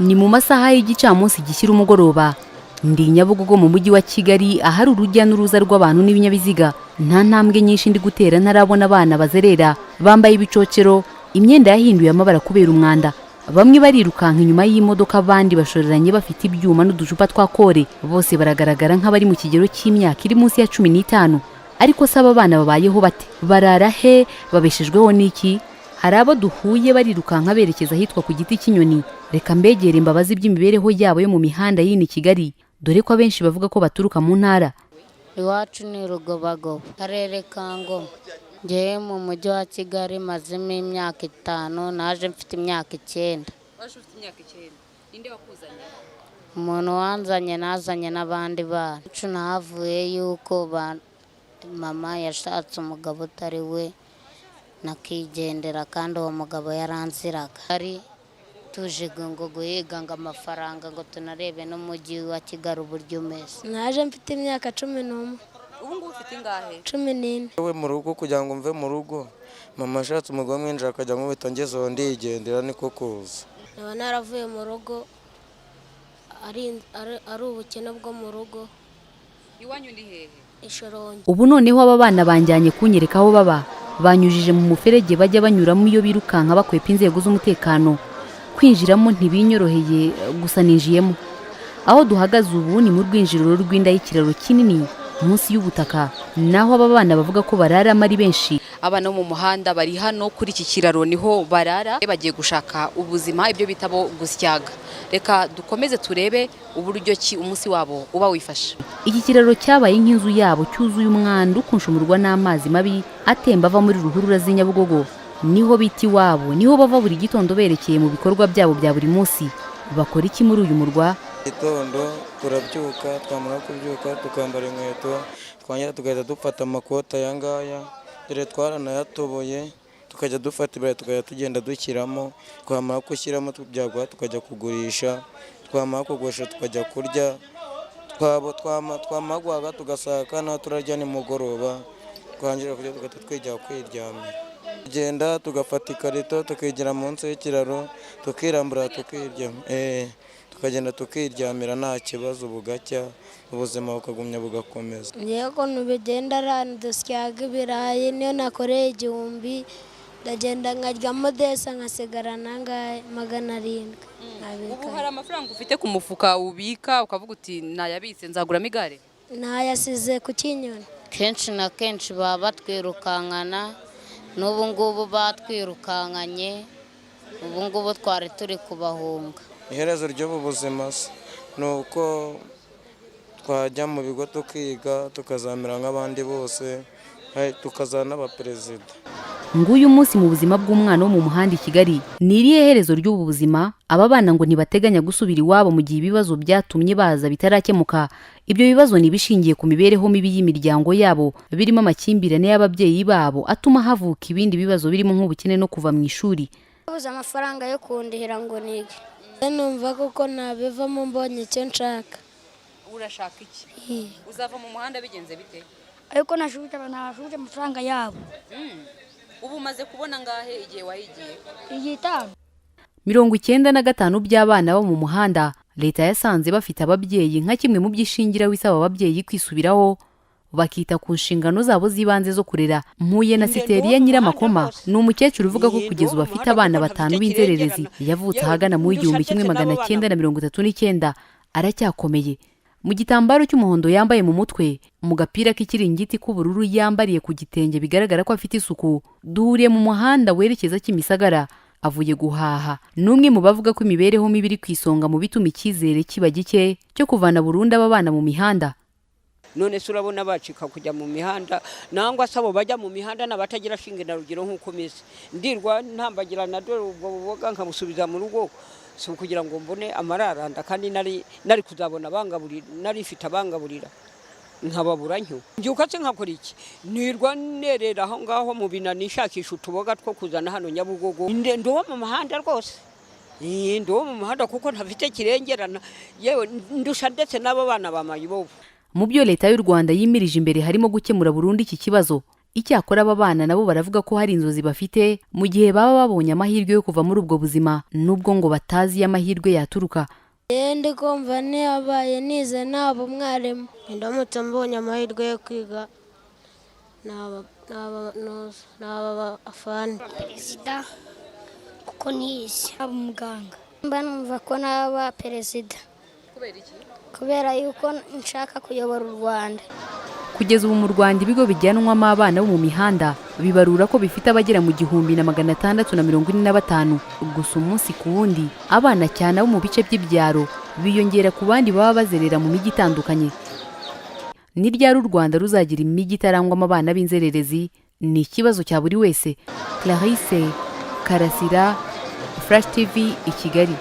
Ni mu masaha y'igicamunsi gishyira umugoroba. Ndi Nyabugogo mu Mujyi wa Kigali, ahari urujya n'uruza rw'abantu n'ibinyabiziga. Nta ntambwe nyinshi ndi gutera ntarabona abana bazerera, bambaye ibicocero, imyenda yahinduye amabara kubera umwanda. Bamwe barirukanka inyuma y'imodoka, abandi bashoreranye bafite ibyuma n'uducupa twa kore. Bose baragaragara nk'abari mu kigero cy'imyaka iri munsi ya 15. Ariko se aba bana babayeho bate? Barara he? Babeshejweho n'iki? Hari abo duhuye barirukanka berekeza ahitwa ku Giti cy'Inyoni. Reka mbegere mbabaze iby'imibereho yabo yo mu mihanda y'ino Kigali, dore ko abenshi bavuga ko baturuka mu ntara. Iwacu ni Rugobagoba, Karere ka Ngoma. Ngewe mu Mujyi wa Kigali mazemo imyaka 5. Naje mfite imyaka 9. Waje ufite imyaka 9. Ninde wakuzanye? Umuntu wanzanye, nazanye n'abandi bana. Iwacu nahavuye yuko mama yashatse umugabo utari we, nakigendera, kandi uwo mugabo yaranziraga. Ari tuje ngo guhiga ngo amafaranga, ngo tunarebe n'umujyi wa Kigali uburyo umeze. Naje mfite imyaka 11. Ubu ngubu ufite ingahe? 14. We mu rugo, kugira ngo mve mu rugo, mama ashatse umugabo mwinjira akajya nkubita, ngezeho ndigendera, niko kuza. Nkaba naravuye mu rugo ari ubukene bwo mu rugo. Iwanyu ni hehe? I Shyorongi. Ubu noneho aba bana banjyanye kunyereka aho baba. Banyujije mu muferege bajya banyuramo iyo birukanka bakwepa inzego z'umutekano. Kwinjiramo ntibinyoroheye, gusa ninjiyemo. Aho duhagaze ubu ni mu rwinjiriro rw'inda y'ikiraro kinini munsi y'ubutaka, naho aba bana bavuga ko bararamo ari benshi. Abana bo mu muhanda bari hano kuri iki kiraro, niho barara bagiye gushaka ubuzima, ibyo bita bo gusyaga. Reka dukomeze turebe uburyo ki umunsi wabo uba wifashe. Iki kiraro cyabaye nk'inzu yabo, cyuzuye umwanda ukunshumurwa n'amazi mabi atemba ava muri ruhurura z'i Nyabugogo. Niho bita iwabo, niho bava buri gitondo berekeye mu bikorwa byabo bya buri munsi. Bakora iki muri uyu murwa? Gitondo turabyuka, twamara kubyuka tukambara inkweto, twongera tugahita dufata amakoti aya ngaya, dore twaranayatoboye, tukajya dufata ibirayi tukajya tugenda dushyiramo, twamara gushyiramo byaguha tukajya kugurisha, twamara kugurisha tukajya kurya, twamara guhaga tugasaka naho turarya nimugoroba, twangira kurya tugahita twijya kwiryamira. Tugenda tugafata ikarito, tukigira munsi y'ikiraro, tukirambura, tukiryama, tukagenda tukiryamira nta kibazo, bugacya ubuzima bukagumya bugakomeza. Ngewe ukuntu bigenda, ahantu dusyaga ibirayi, niyo nakoreye 1000, ndagenda nkaryamo desa, nkasigarana angahe? 700 Ubu nkabika. Hari amafaranga ufite ku mufuka ubika ukavuga uti: "Nayabitse, nzaguramo igare"? Ntayasize ku Kinyoni. Kenshi na kenshi baba batwirukankana. N'ubu ngubu batwirukankanye, ubu ngubu twari turi kubahunga. Iherezo ry'ubu buzima se ni uko twajya mu bigo tukiga, tukazamera nk'abandi bose, tukazana n'abaperezida. Nguyu munsi mu buzima bw'umwana wo mu muhanda i Kigali. Ni irihe herezo ry'ubu buzima? Aba bana ngo ntibateganya gusubira iwabo mu gihe ibibazo byatumye baza bitarakemuka. Ibyo bibazo ni ibishingiye ku mibereho mibi y'imiryango yabo, birimo amakimbirane y'ababyeyi babo atuma havuka ibindi bibazo birimo nk'ubukene no kuva mu ishuri. Babuze amafaranga yo kundihira ngo nige. Numva kuko nabivamo mbonye icyo nshaka. Urashaka iki? Uzava mu muhanda bigenze bite? Ariko nashubije amafaranga yabo. Ubu umaze kubona angahe igihe wahigiye? 5. 95 by'abana bo mu muhanda leta yasanze bafite ababyeyi, nka kimwe mu by'ishingiraho isaba ababyeyi kwisubiraho bakita ku nshingano zabo z'ibanze zo kurera. Mpuye na Siteriya Nyiramakoma, ni umukecuru uvuga ko kugeza ubu afite abana batanu b'inzererezi. Yavutse ahagana mu 1939, aracyakomeye. Mu gitambaro cy'umuhondo yambaye mu mutwe, mu gapira k'ikiringiti k'ubururu yambariye ku gitenge, bigaragara ko afite isuku. Duhuriye mu muhanda werekeza Kimisagara, avuye guhaha. Ni umwe mu bavuga ko imibereho mibi iri ku isonga mu bituma icyizere kiba gike cyo kuvana burundu aba bana mu mihanda. None se urabona bacika kujya mu mihanda? Nangwa se abo bajya mu mihanda n'abatagira shinge na rugero nk'uko meze, ndirwa ntambagirana, dore ubwo buboga nkabusubiza mu rugo, si ukugira ngo mbone amararanda, kandi nari nari kuzabona abangaburira, nari mfite abangaburira nkababura ntyo. Mbyuka se nkakora iki? Nirwa nerera aho ngaho mu binani, nshakisha utuboga two kuzana hano Nyabugogo. Ndi uwo mu muhanda rwose. Ndi uwo mu muhanda kuko ntafite kirengerana, yewe ndusha ndetse n'abo bana ba mayibobo. Mu byo leta y'u Rwanda yimirije imbere harimo gukemura burundu iki kibazo. Icyakora aba bana nabo baravuga ko hari inzozi bafite mu gihe baba babonye amahirwe yo kuva muri ubwo buzima, nubwo ngo batazi iyo amahirwe yaturuka. Yewe, ndi kumva ntiyabaye nize naba umwarimu. Ndamutse mbonye amahirwe yo kwiga, naba afande. Perezida, kuko nize. Naba umuganga. Mba numva ko naba perezida. Kubera yuko nshaka kuyobora u Rwanda. Kugeza ubu mu Rwanda, ibigo bijyanwamo abana bo mu mihanda bibarura ko bifite abagera mu 1645. Gusa umunsi ku wundi abana, cyane abo mu bice by'ibyaro, biyongera ku bandi baba bazerera mu mijyi itandukanye. Ni ryari u Rwanda ruzagira imijyi itarangwamo abana b'inzererezi? Ni ikibazo cya buri wese. Clarisse Karasira, Flash TV, i Kigali.